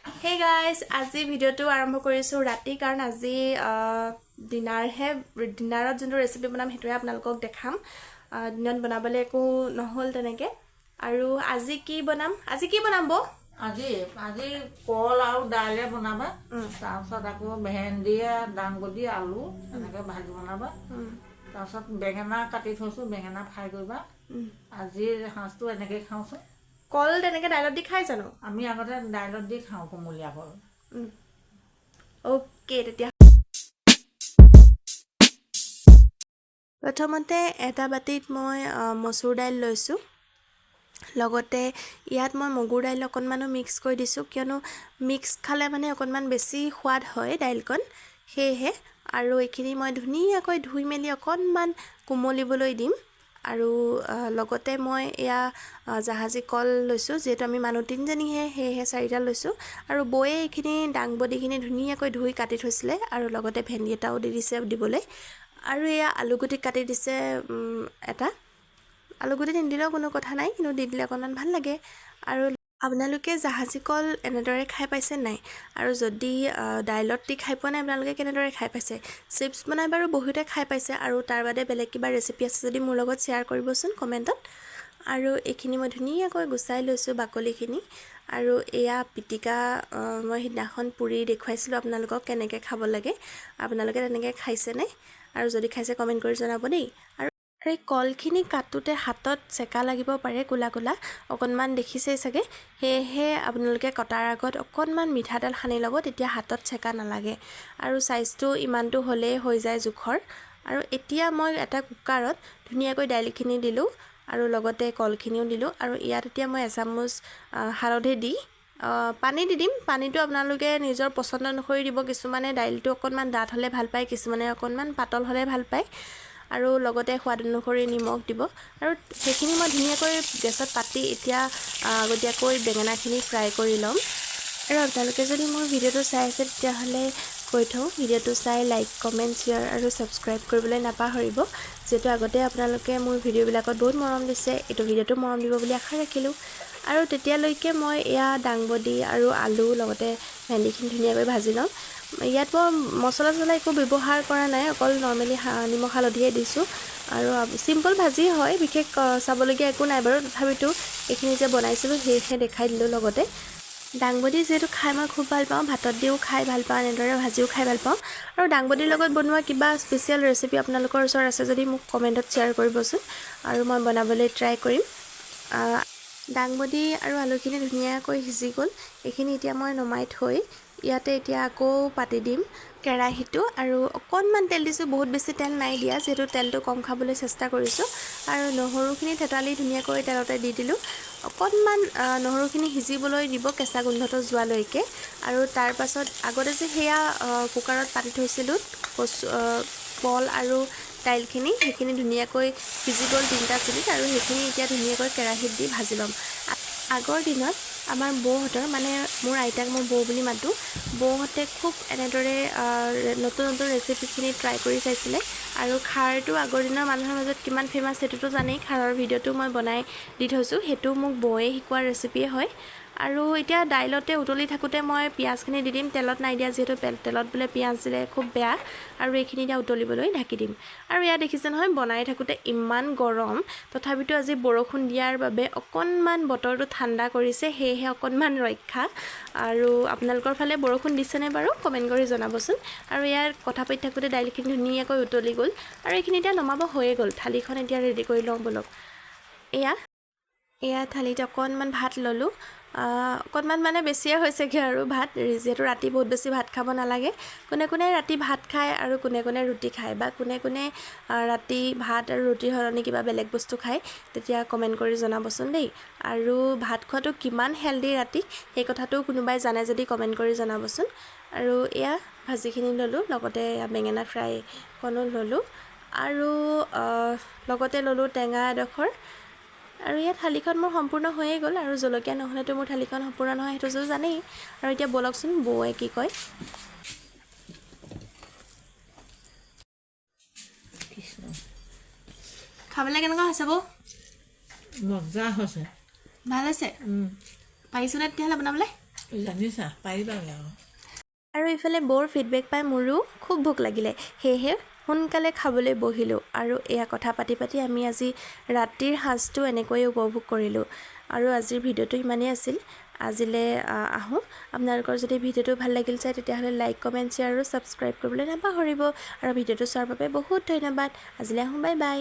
Hey guys, আজি ভিডিঅ'টো আৰম্ভ কৰিছোঁ ৰাতি, কাৰণ আজি ডিনাৰহে, ডিনাৰত যোনটো ৰেচিপি বনাম সেইটোহে আপোনালোকক দেখাম। দিনত বনাবলৈ একো নহ'ল তেনেকৈ। আৰু আজি কি বনাম, আজি কি বনাম বৌ? আজি আজি কল আৰু দাইলে বনাবা, তাৰপিছত আকৌ ভেন্দিয়ে দাংবডি আলু এনেকৈ ভাজি বনাবা, তাৰপিছত বেঙেনা কাটি থৈছোঁ, বেঙেনা ফ্ৰাই কৰিবা। আজিৰ সাঁজটো এনেকৈ খাওঁচোন। কল তেনেকৈ দাইলত দি খাই জানো? আমি আগতে দাইলত দি খাওঁ কুমলীয়া কল। অ'কে, তেতিয়া প্ৰথমতে এটা বাতিত মই মচুৰ দাইল লৈছোঁ, লগতে ইয়াত মই মগুৰ দাইল অকণমানো মিক্স কৰি দিছোঁ, কিয়নো মিক্স খালে মানে অকণমান বেছি সোৱাদ হয় দাইলকণ, সেয়েহে। আৰু এইখিনি মই ধুনীয়াকৈ ধুই মেলি অকণমান কোমলিবলৈ দিম। আৰু লগতে মই এয়া জাহাজী কল লৈছোঁ, যিহেতু আমি মানুহ তিনিজনীহে, সেয়েহে চাৰিটা লৈছোঁ। আৰু বৌয়ে এইখিনি দাংবডিখিনি ধুনীয়াকৈ ধুই কাটি থৈছিলে, আৰু লগতে ভেন্দি এটাও দি দিছে দিবলৈ। আৰু এয়া আলুগুটি কাটি দিছে এটা, আলুগুটি নিদিলেও কোনো কথা নাই, কিন্তু দি দিলে অকণমান ভাল লাগে। আৰু আপোনালোকে জাহাজী কল এনেদৰে খাই পাইছে নাই? আৰু যদি দাইলত দি খাই পোৱা নাই, আপোনালোকে কেনেদৰে খাই পাইছে? চিপছ বনাই বাৰু বহুতে খাই পাইছে, আৰু তাৰ বাদে বেলেগ কিবা ৰেচিপি আছে যদি মোৰ লগত শ্বেয়াৰ কৰিবচোন কমেণ্টত। আৰু এইখিনি মই ধুনীয়াকৈ গুচাই লৈছোঁ বাকলিখিনি। আৰু এয়া পিটিকা মই সিদিনাখন পুৰি দেখুৱাইছিলোঁ আপোনালোকক কেনেকৈ খাব লাগে, আপোনালোকে তেনেকৈ খাইছেনে? আৰু যদি খাইছে কমেণ্ট কৰি জনাব দেই। আৰু এই কলখিনি কাটোতে হাতত চেকা লাগিব পাৰে, ক'লা ক'লা অকণমান দেখিছেই চাগে, সেয়েহে আপোনালোকে কটাৰ আগত অকণমান মিঠাতেল সানি ল'ব, তেতিয়া হাতত চেকা নালাগে। আৰু চাইজটো ইমানটো হ'লেই হৈ যায় জোখৰ। আৰু এতিয়া মই এটা কুকাৰত ধুনীয়াকৈ দাইলখিনি দিলোঁ, আৰু লগতে কলখিনিও দিলোঁ। আৰু ইয়াত এতিয়া মই এচামুচ হালধি দি পানী দি দিম। পানীটো আপোনালোকে নিজৰ পচন্দ অনুসৰি দিব, কিছুমানে দাইলটো অকণমান ডাঠ হ'লে ভাল পায়, কিছুমানে অকণমান পাতল হ'লে ভাল পায়। আৰু লগতে সোৱাদ অনুসৰি নিমখ দিব। আৰু সেইখিনি মই ধুনীয়াকৈ গেছত পাতি এতিয়া আগতীয়াকৈ বেঙেনাখিনি ফ্ৰাই কৰি ল'ম। আৰু আপোনালোকে যদি মোৰ ভিডিঅ'টো চাই আছে তেতিয়াহ'লে কৈ থওঁ, ভিডিঅ'টো চাই লাইক, কমেণ্ট, শ্বেয়াৰ আৰু ছাবস্ক্ৰাইব কৰিবলৈ নাপাহৰিব। যিহেতু আগতে আপোনালোকে মোৰ ভিডিঅ'বিলাকত বহুত মৰম দিছে, এইটো ভিডিঅ'টো মৰম দিব বুলি আশা ৰাখিলোঁ। আৰু তেতিয়ালৈকে মই এয়া দাংবডি আৰু আলু লগতে ভেন্দিখিনি ধুনীয়াকৈ ভাজি ল'ম। ইয়াত মই মছলা চছলা একো ব্যৱহাৰ কৰা নাই, অকল নৰ্মেলি নিমখ হালধিয়ে দিছোঁ। আৰু চিম্পল ভাজি হয়, বিশেষ চাবলগীয়া একো নাই বাৰু, তথাপিতো এইখিনি যে বনাইছিলোঁ সেয়েহে দেখাই দিলোঁ। লগতে দাংবডি যিহেতু খাই মই খুব ভাল পাওঁ, ভাতত দিও খাই ভাল পাওঁ, এনেদৰে ভাজিও খাই ভাল পাওঁ। আৰু দাংবডিৰ লগত বনোৱা কিবা স্পেচিয়েল ৰেচিপি আপোনালোকৰ ওচৰত আছে যদি মোক কমেণ্টত শ্বেয়াৰ কৰিবচোন, আৰু মই বনাবলৈ ট্ৰাই কৰিম। দাংবডি আৰু আলুখিনি ধুনীয়াকৈ সিজি গ'ল, এইখিনি এতিয়া মই নমাই থৈ ইয়াতে এতিয়া আকৌ পাতি দিম কেৰাহীটো। আৰু অকণমান তেল দিছোঁ, বহুত বেছি তেল নাই দিয়া, যিহেতু তেলটো কম খাবলৈ চেষ্টা কৰিছোঁ। আৰু নহৰুখিনি থেতালি ধুনীয়াকৈ তেলতে দি দিলোঁ। অকণমান নহৰুখিনি সিজিবলৈ দিব কেঁচা গোন্ধটো যোৱালৈকে। আৰু তাৰপাছত আগতে যে সেয়া কুকাৰত পাতি থৈছিলোঁ কচু, কল আৰু দাইলখিনি, সেইখিনি ধুনীয়াকৈ সিজি গ'ল তিনিটা চিটিত। আৰু সেইখিনি এতিয়া ধুনীয়াকৈ কেৰাহীত দি ভাজি ল'ম। আগৰ দিনত আমাৰ বৌহঁতৰ, মানে মোৰ আইতাক মই বৌ বুলি মাতোঁ, বৌহঁতে খুব এনেদৰে নতুন নতুন ৰেচিপিখিনি ট্ৰাই কৰি চাইছিলে। আৰু খাৰটো আগৰ দিনৰ মানুহৰ মাজত কিমান ফেমাছ সেইটোতো জানেই, খাৰৰ ভিডিঅ'টো মই বনাই দি থৈছোঁ, সেইটো মোক বৌয়ে শিকোৱা ৰেচিপিয়ে হয়। আৰু এতিয়া দাইলতে উতলি থাকোঁতে মই পিঁয়াজখিনি দি দিম, তেলত নাই দিয়া, যিহেতু তেলত বোলে পিঁয়াজ দিলে খুব বেয়া। আৰু এইখিনি এতিয়া উতলিবলৈ ঢাকি দিম। আৰু এয়া দেখিছে নহয়, বনাই থাকোঁতে ইমান গৰম, তথাপিতো আজি বৰষুণ দিয়াৰ বাবে অকণমান বতৰটো ঠাণ্ডা কৰিছে, সেয়েহে অকণমান ৰক্ষা। আৰু আপোনালোকৰ ফালে বৰষুণ দিছেনে বাৰু কমেণ্ট কৰি জনাবচোন। আৰু ইয়াৰ কথা পাতি থাকোঁতে দাইলখিনি ধুনীয়াকৈ উতলি গ'ল। আৰু এইখিনি এতিয়া নমাব হৈয়ে গ'ল, থালিখন এতিয়া ৰেডি কৰি লওঁ ব'লক। এয়া থালিত অকণমান ভাত ল'লোঁ, অকণমান মানে বেছিয়ে হৈছেগৈ আৰু ভাত, যিহেতু ৰাতি বহুত বেছি ভাত খাব নালাগে। কোনে কোনে ৰাতি ভাত খায় আৰু কোনে কোনে ৰুটি খায়, বা কোনে কোনে ৰাতি ভাত আৰু ৰুটিৰ সলনি কিবা বেলেগ বস্তু খায়, তেতিয়া কমেণ্ট কৰি জনাবচোন দেই। আৰু ভাত খোৱাটো কিমান হেল্ডি ৰাতি, সেই কথাটো কোনোবাই জানে যদি কমেণ্ট কৰি জনাবচোন। আৰু এয়া ভাজিখিনি ল'লোঁ, লগতে এয়া বেঙেনা ফ্ৰাইকণো ল'লোঁ, আৰু লগতে ল'লোঁ টেঙা এডোখৰ। আৰু ইয়াত থালিখন মোৰ সম্পূৰ্ণ হৈয়ে গ'ল। আৰু জলকীয়া নহ'লেতো মোৰ থালিখন সম্পূৰ্ণ নহয়, সেইটোতো জানেই। আৰু এতিয়া ব'লকচোন বৌয়ে কি কয়। খাবলৈ কেনেকুৱা হৈছে বৌ? মজা হৈছে। ভাল হৈছে? পাৰিছোনে তেতিয়াহ'লে বনাবলৈ? জানিছা, পাৰিবা আৰু। আৰু ইফালে বৌৰ ফিডবেক পাই মোৰো খুব ভোক লাগিলে, সেয়েহে সোনকালে খাবলৈ বহিলোঁ। আৰু এয়া কথা পাতি পাতি আমি আজি ৰাতিৰ সাঁজটো এনেকৈয়ে উপভোগ কৰিলোঁ। আৰু আজিৰ ভিডিঅ'টো ইমানেই আছিল। আজিলৈ আহোঁ। আপোনালোকৰ যদি ভিডিঅ'টো ভাল লাগিল চাই, তেতিয়াহ'লে লাইক, কমেণ্ট, শ্বেয়াৰ আৰু ছাবস্ক্ৰাইব কৰিবলৈ নাপাহৰিব। আৰু ভিডিঅ'টো চোৱাৰ বাবে বহুত ধন্যবাদ। আজিলৈ আহোঁ, বাই বাই।